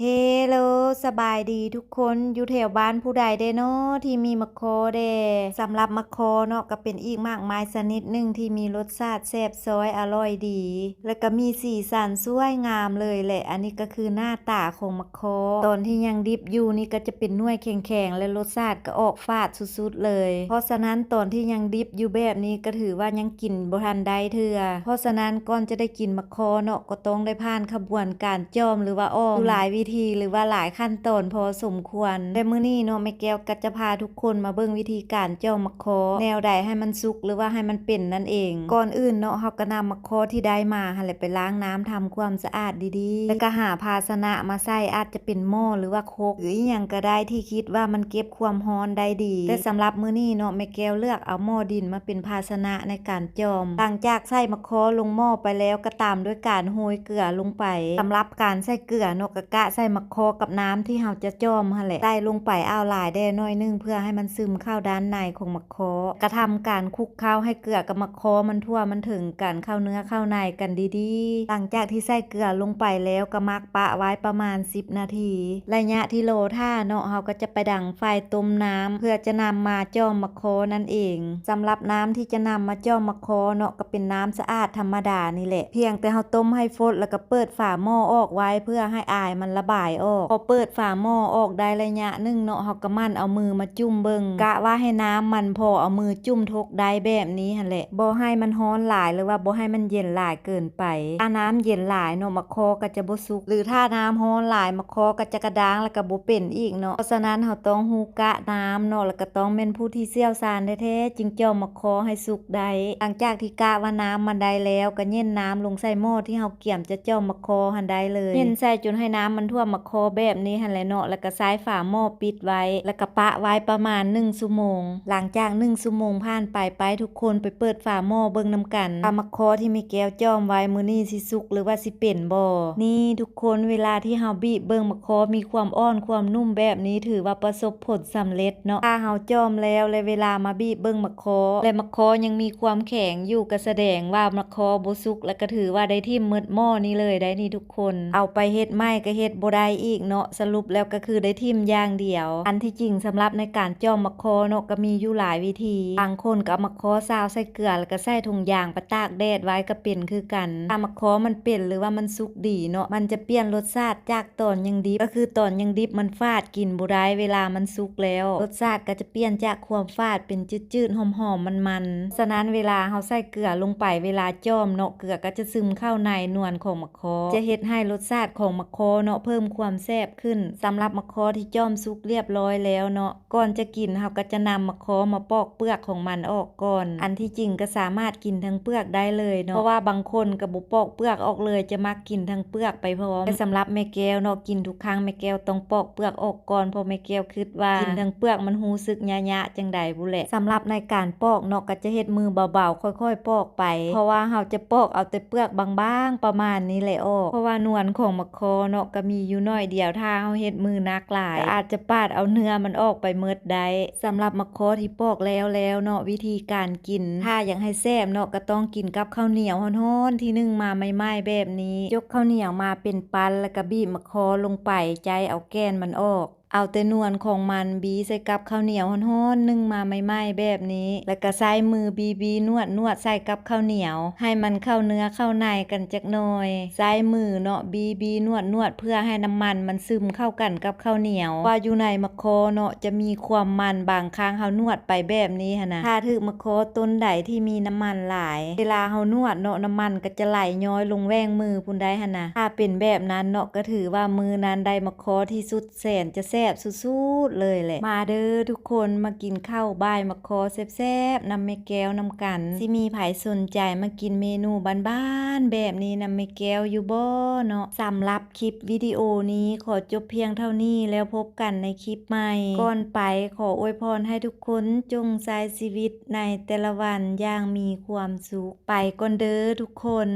ເຮໂລ ສະບາຍດີທຸກຄົນ ຢູ່ແຖວບ້ານຜູ້ໃດແດ່ນໍທີ່ມີໝາກຄໍ່ແດ່? ສຳລັບໝາກຄໍ່ເນາະ ກໍເປັນອີກໝາກໄມ້ຊະນິດໜຶ່ງທີ່ມີລົດຊາດແຊບຊອຍອະລ່ອຍດີ ແລະກໍມີສີສັນສວຍງາມເລີຍແຫຼະ. ອັນນີ້ກໍຄືໜ້າຕາຂອງໝາກຄໍ່ ຕອນທີ່ຍັງດິບຢູ່ນີ້ກໍຈະເປັນໜ່ວຍແຂງໆ ແລະລົດຊາດກໍອອກຝາດສຸດໆເລີຍ. ເພາະສະນັ້ນຕອນທີ່ຍັງດິບຢູ່ແບບນີ້ກໍຖືວ່າຍັງກິນບໍ່ທັນໄດ້ເທື່ອ. ເພາະສະນັ້ນກ່ອນຈະໄດ້ກິນໝາກຄໍ່ເນາະ ກໍຕ້ອງໄດ້ຜ່ານຂະບວນການຈ້ອມ ຫຼືວ່າອອມ ຢູ່ຫຼາຍວິທີ ຫຼືວ່າຫຼາຍຂັ້ນຕອນພໍສົມຄວນ. ແລະມື້ນີ້ເນາະ ແມ່ແກ້ວກໍຈະພາທຸກຄົນມາເບິ່ງວິທີການຈ້ອມໝາກຄໍ່ ແນວໃດໃຫ້ມັນສຸກ ຫຼືວ່າໃຫ້ມັນເປັນນັ້ນເອງ. ກ່ອນອື່ນເນາະ ເຮົາກໍນຳໝາກຄໍ່ທີ່ໄດ້ມາຫັ້ນແຫຼະ ໄປລ້າງນ້ຳທຳຄວາມສະອາດດີໆ ແລ້ວກໍຫາພາຊະນະມາໃສ່ ອາດຈະເປັນໝໍ້ ຫຼືວ່າຄົກ ຫຼືອີ່ຫຍັງກໍໄດ້ທີ່ຄິດວ່າມັນເກັບຄວາມຮ້ອນໄດ້ດີ. ແຕ່ສຳລັບມື້ນີ້ເນາະ ແມ່ແກ້ວເລືອກເອົາໝໍ້ດິນມາເປັນພາຊະນະໃນການ ຈອມ. ຫຼັງຈາກໃສ່ໝາກຄໍ່ລົງໝໍ້ໄປແລ້ວ ກໍຕາມດ້ວຍການໂຮຍເກືອລົງໄປ. ສຳລັບການໃສ່ເກືອເນາະ ກໍກະໃສ່ໝາກຄໍ່ກັບນ້ຳທີ່ເຮົາຈະຈອມຫັ້ນແຫຼະ ໃສ່ລົງໄປເອົາຫຼາຍແດ່ໜ້ອຍໜຶ່ງ ເພື່ອໃຫ້ມັນຊຶມເຂົ້າດ້ານໃນຂອງໝາກຄໍ່. ກະທຳການຄຸກເຄົ້າໃຫ້ເກືອກັບໝາກຄໍ່ມັນທົ່ວມັນເຖິງກັນ ເຂົ້າເນື້ອເຂົ້າໃນກັນດີໆ. ຫຼັງຈາກທີ່ໃສ່ເກືອລົງໄປແລ້ວ ກໍໝັກປະໄວ້ປະມານສິບນາທີ. ໄລຍະທີ່ລໍຖ້າເນາະ ເຮົາກໍຈະໄປດັງໄຟຕົ້ມນ້ຳ ເພື່ອຈະນຳມາຈ້ອມໝາກຄໍ່ນັ້ນເອງ. ສຳລັບນ້ຳທີ່ຈະນຳມາຈ້ອມໝາກຄໍ່ເນາະ ກໍເປັນນ້ຳສະອາດທຳມະດານີ້ແຫຼະ ພຽງແຕ່ເຮົາຕົ້ມໃຫ້ຟົດ ແລ້ວກໍເປີດຝາໝໍ້ອອກໄວ້ ເພື່ອໃຫ້ອາຍມັນລະບາຍອອກ. ພໍເປີດຝາໝໍ້ອອກໄດ້ໄລຍະໜຶ່ງເນາະ ເຮົາກໍໝັ່ນເອົາມືມາຈຸ່ມເບິ່ງ ກະວ່າໃຫ້ນ້ຳມັນພໍເອົາມືຈຸ່ມທົກໄດ້ແບບນີ້ຫັ້ນແຫຼະ ບໍ່ໃຫ້ມັນຮ້ອນຫຼາຍ ຫຼືວ່າບໍ່ໃຫ້ມັນເຢັນຫຼາຍເກີນໄປ. ຖ້ານ້ຳເຢັນຫຼາຍເນາະ ໝາກຄໍ່ກໍຈະບໍ່ສຸກ ຫຼືຖ້ານ້ຳຮ້ອນຫຼາຍ ໝາກຄໍ່ກໍຈະກະດ້າງ ແລ້ວກໍບໍ່ເປັນອີກເນາະ. ເພາະສະນັ້ນເຮົາຕ້ອງຮູ້ກະນ້ຳເນາະ ແລ້ວກໍຕ້ອງແມ່ນຜູ້ທີ່ຊ່ຽວຊານແທ້ໆ ຈຶ່ງຈອມໝາກຄໍ່ໃຫ້ສຸກໄດ້. ຫຼັງຈາກທີ່ກະວ່ານ້ຳມັນໄດ້ແລ້ວ ກໍເຫຍົນນ້ຳລົງໃສ່ໝໍ້ທີ່ເຮົາກຽມຈະຈອມໝາກຄໍ່ຫັ້ນໄດ້ເລີຍ ເຫຍົນໃສ່ຈົນໃຫ້ນ້ຳມັນຖ້ວມໝາກຄໍ່ແບບນີ້ຫັ້ນແຫຼະເນາະ ແລ້ວກໍໃຊ້ຝາໝໍ້ປິດໄວ້ ແລ້ວກໍປະໄວ້ປະມານໜຶ່ງຊົ່ວໂມງ. ຫຼັງຈາກໜຶ່ງຊົ່ວໂມງຜ່ານໄປ ໄປທຸກຄົນໄປເປີດຝາໝໍ້ເບິ່ງນຳກັນ ວ່າໝາກຄໍ່ທີ່ແມ່ແກ້ວຈອມໄວ້ມື້ນີ້ຊິສຸກ ຫຼືວ່າຊິເປັນບໍ່? ນີ້ທຸກຄົນ ເວລາທີ່ເຮົາບີບເບິ່ງໝາກຄໍ່ມີຄວາມອ່ອນຄວາມນຸ້ມແບບນີ້ ຖືວ່າປະສົບຜົນສຳເລັດເນາະ. ຖ້າເຮົາຈອມແລ້ວ ແລະເວລາມາບີບເບິ່ງໝາກຄໍ່ ແລະໝາກຄໍ່ຍັງມີຄວາມແຂງຢູ່ ກໍສະແດງວ່າໝາກຄໍ່ບໍ່ສຸກ ແລະກໍຖືວ່າໄດ້ຖິ້ມໝົດໝໍ້ນີ້ເລີຍໄດ໋ນີ້ທຸກ ຄົນ ເອົາໄປເຮັດໃໝ່ກໍເຮັດບໍ່ໄດ້ອີກເນາະ ສະຫຼຸບແລ້ວກໍຄືໄດ້ຖິ້ມຢ່າງດຽວ. ອັນທີ່ຈິງສຳລັບໃນການຈອມໝາກຄໍ່ເນາະ ກໍມີຢູ່ຫຼາຍວິທີ ບາງຄົນກໍເອົາໝາກຄໍ່ຊາວໃສ່ເກືອ ແລ້ວກໍໃສ່ຖົງຢາງໄປຕາກແດດໄວ້ກໍເປັນຄືກັນ. ຖ້າໝາກຄໍ່ມັນເປັນ ຫຼືວ່າມັນສຸກດີເນາະ ມັນຈະປ່ຽນລົດຊາດຈາກຕອນຍັງດິບ ກໍຄືຕອນຍັງດິບມັນຝາດ ກິນບໍ່ໄດ້ ເວລາມັນສຸກແລ້ວ ລົດຊາດກໍຈະປ່ຽນຈາກຄວາມຝາດເປັນຈືດໆ ຫອມໆ ມັນໆ. ສະນັ້ນເວລາເຮົາໃສ່ເກືອລົງໄປ ເວລາຈອມເນາະ ເກືອກໍຈະຊຶມເຂົ້າໃນນວນຂອງໝາກຄໍ່ ຈະເຮັດໃຫ້ລົດຊາດຂອງໝາກຄໍ່ເນາະ ເພີ່ມຄວາມແຊບຂຶ້ນ. ສຳລັບໝາກຄໍ່ທີ່ຈອມສຸກລຽບລ້ອຍແລ້ວເນາະ ກ່ອນຈະກິນເຮົາກໍຈະນຳໝາກຄໍ່ມາປອກເປືອກຂອງມັນອອກກ່ອນ. ອັນທີ່ຈິງກໍສາມາດກິນທັງເປືອກໄດ້ເລີຍເນາະ ເພາະວ່າບາງຄົນກໍບໍ່ປອກເປືອກອອກເລີຍ ຈະມັກກິນທັງເປືອກໄປພ້ອມ. ແຕ່ສຳລັບແມ່ແກ້ວເນາະ ກິນທຸກຄັ້ງແມ່ແກ້ວຕ້ອງປອກເປືອກອອກ ກ່ອນ ເພາະແມ່ແກ້ວຄິດວ່າກິນທັງເປືອກມັນຮູ້ສຶກຍະໆ ຈັ່ງໃດພຸ້ນແຫຼະ. ສຳລັບໃນການປອກເນາະ ກໍຈະເຮັດມືເບົາໆ ຄ່ອຍໆ ປອກໄປ ເພາະວ່າເຮົາຈະປອກເອົາແຕ່ເປືອກບາງໆ ປະມານນີ້ແຫຼະອອກ ເພາະວ່ານວນຂອງໝາກຄໍ່ເນາະ ກໍມີຢູ່ໜ້ອຍດຽວ ຖ້າເຮົາເຮັດມືໜັກຫຼາຍ ກໍອາດຈະປາດເອົາເນື້ອມັນອອກໄປໝົດໄດ້. ສຳລັບໝາກຄໍ່ທີ່ປອກແລ້ວແລ້ວເນາະ ວິທີການກິນ ຖ້າຢາກໃຫ້ແຊບເນາະ ກໍຕ້ອງກິນກັບເຂົ້າໜຽວຮ້ອນໆ ທີ່ໜຶ້ງມາໃໝ່ໆ ແບບນີ້ ຍົກເຂົ້າໜຽວມາເປັນປັນ ແລ້ວກໍບີບໝາກຄໍ່ລົງໄປ ໄຈເອົາແກ່ນມັນອອກ ເອົາແຕ່ນວນຂອງມັນ ບີໃສ່ກັບເຂົ້າໜຽວຮ້ອນໆ ໜຶ້ງມາໃໝ່ໆ ແບບນີ້ ແລ້ວກໍໃຊ້ມືບີໆ ນວດໆ ໃສ່ກັບເຂົ້າໜຽວ ໃຫ້ມັນເຂົ້າເນື້ອເຂົ້າໃນກັນຈັກໜ່ອຍ. ໃຊ້ມືເນາະ ບີໆ ນວດໆ ເພື່ອໃຫ້ນ້ຳມັນມັນຊຶມເຂົ້າກັນກັບເຂົ້າໜຽວ ວ່າຢູ່ໃນໝາກຄໍ່ເນາະ ຈະມີຄວາມມັນ ບາງຄັ້ງເຮົານວດໄປແບບນີ້ຫັ້ນນະ ຖ້າຖືກໝາກຄໍ່ຕົ້ນໃດທີ່ມີນ້ຳມັນຫຼາຍ ເວລາເຮົານວດເນາະ ນ້ຳມັນກໍຈະໄຫຼຍ້ອຍລົງແຫວ່ງມືພຸ້ນໄດ໋ຫັ້ນນະ. ຖ້າເປັນແບບນັ້ນເນາະ ກໍຖືວ່າມື້ນັ້ນໄດ້ໝາກຄໍ່ທີ່ສຸດ ແສນຈະແຊບສຸດໆ ເລີຍແຫຼະ. ມາເດີທຸກຄົນ ມາກິນເຂົ້າບ່າຍໝາກຄໍ່ແຊບໆ ນຳແມ່ແກ້ວນຳກັນ. ຊິມີໃຜສົນໃຈມາກິນເມນູບ້ານໆ ແບບນີ້ນຳແມ່ແກ້ວຢູ່ບໍ່ເນາະ? ສຳລັບຄລິບວິດີໂອນີ້ຂໍຈົບພຽງເທົ່ານີ້ ແລ້ວພົບກັນໃນຄລິບໃໝ່. ກ່ອນໄປ ຂໍອວຍພອນໃຫ້ທຸກຄົນຈົ່ງໃຊ້ຊີວິດໃນແຕ່ລະວັນຢ່າງມີຄວາມສຸກ. ໄປກ່ອນເດີທຸກຄົນ.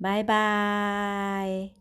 ບາຍບາຍ.